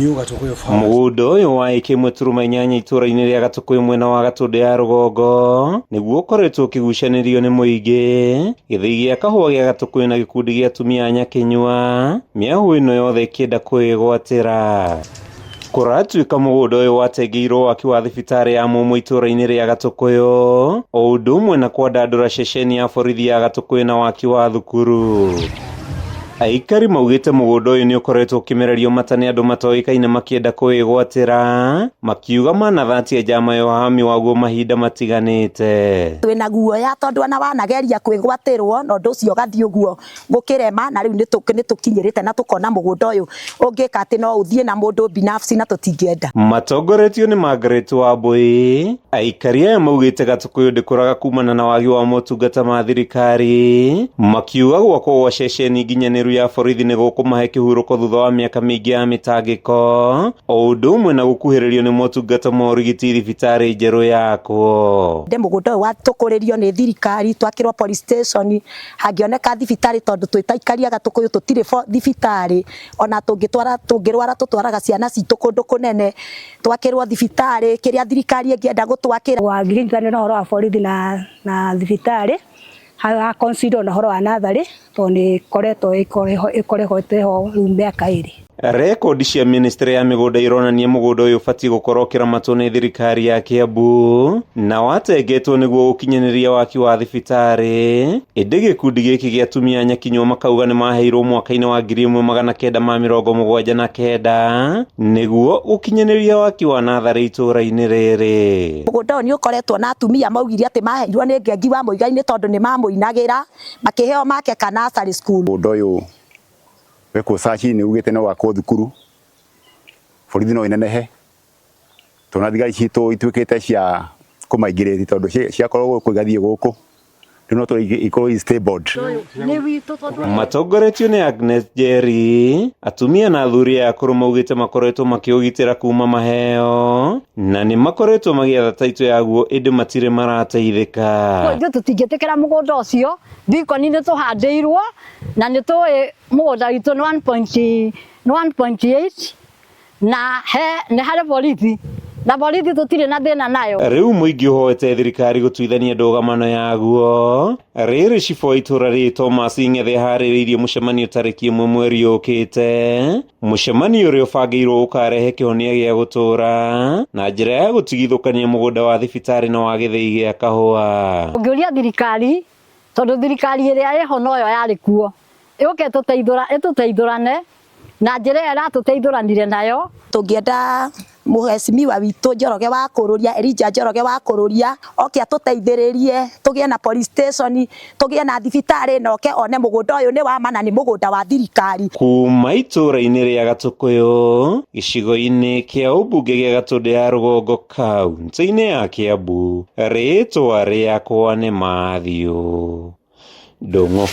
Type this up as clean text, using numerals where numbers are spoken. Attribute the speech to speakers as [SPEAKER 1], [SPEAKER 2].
[SPEAKER 1] Mũgũnda ũyũ wa ĩka ĩmwe turuma inyanya itũũra-inĩ rĩa Gatũkũyũ mwena wa Gatũndũ ya rũgongo nĩguo ũkoretwo ũkĩgucanĩrio nĩ mũingĩ. Gĩthĩi gĩa kahũa gĩa Gatũkũyũ na gĩkundi gĩa atumia a Nyakinyua mĩahũ ĩno yothe ĩkĩenda kwĩgwatĩra. Kũratuĩka mũgũnda ũyũ watengeirwo waki wa thibitarĩ ya Mũmũ itũũra-inĩ rĩa Gatũkũyũ o ũndũ ũmwe na kwandandũra ceceni ya borithi ya Gatũkũyũ na waki wa thukuru. Aikari maugĩte mũgũnda ũyũ nĩ ũkoretwo ũkĩmererio mata nĩ andũ matoĩkaine makĩenda kũwĩgwatĩra, makiuga manathatia njama ya ũhahami waguo mahinda matiganĩte.
[SPEAKER 2] Twĩna guoya tondũ ona wanageria kwĩgwatĩrwo na ũndũ ũcio ũgathiĩ ũguo gũkĩrema na rĩu nĩ tũkinyĩrĩte na tũkona mũgũnda ũyũ ũngĩka atĩ no ũthiĩ na mũndũ binafsi na tũtingĩenda.
[SPEAKER 1] Matongoretio nĩ Margaret Wambui, aikari aya maugĩte Gatũkũyũ ndĩkũraga kumana na wagi wa motungata ma thirikari, makiuga gwakwo gwa ceceni nginyanĩru ya borithi nĩ gũkũmahe kĩhurũko thutha wa mĩaka mĩingĩ ya mĩtangĩko, o ũndũ ũmwe na gũkuhĩrĩrio nĩ motungata ma ũrigiti thibitarĩ njerũ yakwo.
[SPEAKER 2] Nde mũgũnda ũyũ watũkũrĩrio nĩ thirikari twakĩrwo police station hangĩoneka thibitarĩ tondũ twĩ ta aikari a Gatũkũyũ tũtirĩ thibitarĩ ona tũngĩtwara tũngĩrwara tũtwaraga ciana citũ kũndũ kũnene twakĩrwo thibitarĩ kĩrĩa thirikari ĩngĩenda gũtwakĩra.
[SPEAKER 3] Wangĩringithania na ũhoro wa borithi na thibitarĩ ha consider na ũhoro wa natharĩ tondũ nĩ ĩkoretwo ĩkoretwo ho rĩu mĩaka 2.
[SPEAKER 1] Rekondi cia ministry ya mĩgũnda ironania mũgũnda ũyũ ũbatiĩ gũkorwo ũkĩramatwo nĩ thirikari ya Kiambu na watengetwo nĩguo gũkinyanĩria waki wa thibitarĩ, ĩndĩ gĩkundi gĩkĩ gĩa atumia a Nyakinyua makauga nĩ maheirwo mwaka-inĩ wa 1979 nĩguo gũkinyanĩria waki wa natharĩ itũũra-inĩ rĩrĩ.
[SPEAKER 2] Mũgũnda ũyũ nĩ ũkoretwo na atumia maugire atĩ maheirwo nĩ Ngengi wa Mũigai-inĩ tondũ nĩ mamũinagĩra makĩheo make ka nursery school.
[SPEAKER 4] Mũgũnda ũyũ wekwo search nĩ ugĩte no wakwo thukuru, borithi no ĩnenehe tondũ thigari citũ ituĩkĩte cia kũmaingĩrĩria tondũ ciakorwo gũkũ igathiĩ gũkũ rĩu no ikorwo i stable.
[SPEAKER 1] Matongoretio nĩ Agnes Njeri, atumia na athuri aya akũrũ maugĩte makoretwo makĩũgitĩra kuma maheo na nĩ makoretwo magĩetha taitũ yaguo ĩndĩ matirĩ marateithĩka.
[SPEAKER 3] Ithuĩ tũtingĩtĩkĩra mũgũnda ũcio, bikoni nĩ tũhandĩirwo na nĩ tũĩ mũgũnda witũ nĩ 1.8 na he nĩ harĩ borithi na borithi tũtirĩ na thĩna nayo.
[SPEAKER 1] Rĩu mũingĩ ũhoete thirikari gũtuithania ndũgamano yaguo. Rĩrĩ cibũ wa itũũra rĩrĩ Thomas Ng'ethe aharĩrĩirie mũcemanio tarĩki 1 mweri ũkĩte, mũcemanio ũrĩa ũbangĩirwo ũkarehe kĩhonia gĩa gũtũũra na njĩra ya gũtigithũkania mũgũnda wa thibitarĩ na wa gĩthĩi gĩa kahũa.
[SPEAKER 3] Ũngĩũria thirikari tondũ thirikari ĩrĩa ĩho noyo yarĩ kuo ĩũke ĩtũteithũrane na njĩra ĩrĩa ĩratũteithũranire nayo.
[SPEAKER 2] Tũngĩenda mũhecimiwa witũ Njoroge wa Kũrũria, Elijah Njoroge wa Kũrũria oke atũteithĩrĩrie tũgĩe na police station, tũgĩe na thibitarĩ na oke one mũgũnda ũyũ nĩ wa ma na nĩ mũgũnda wa thirikari.
[SPEAKER 1] Kuma itũũra-inĩ rĩa Gatũkũyũ gĩcigo-inĩ kĩa ũmbunge gĩa Gatũndũ ya rũgongo kaunti-inĩ ya Kiambu, rĩtwa rĩakwa nĩ Matthew Ndung'u.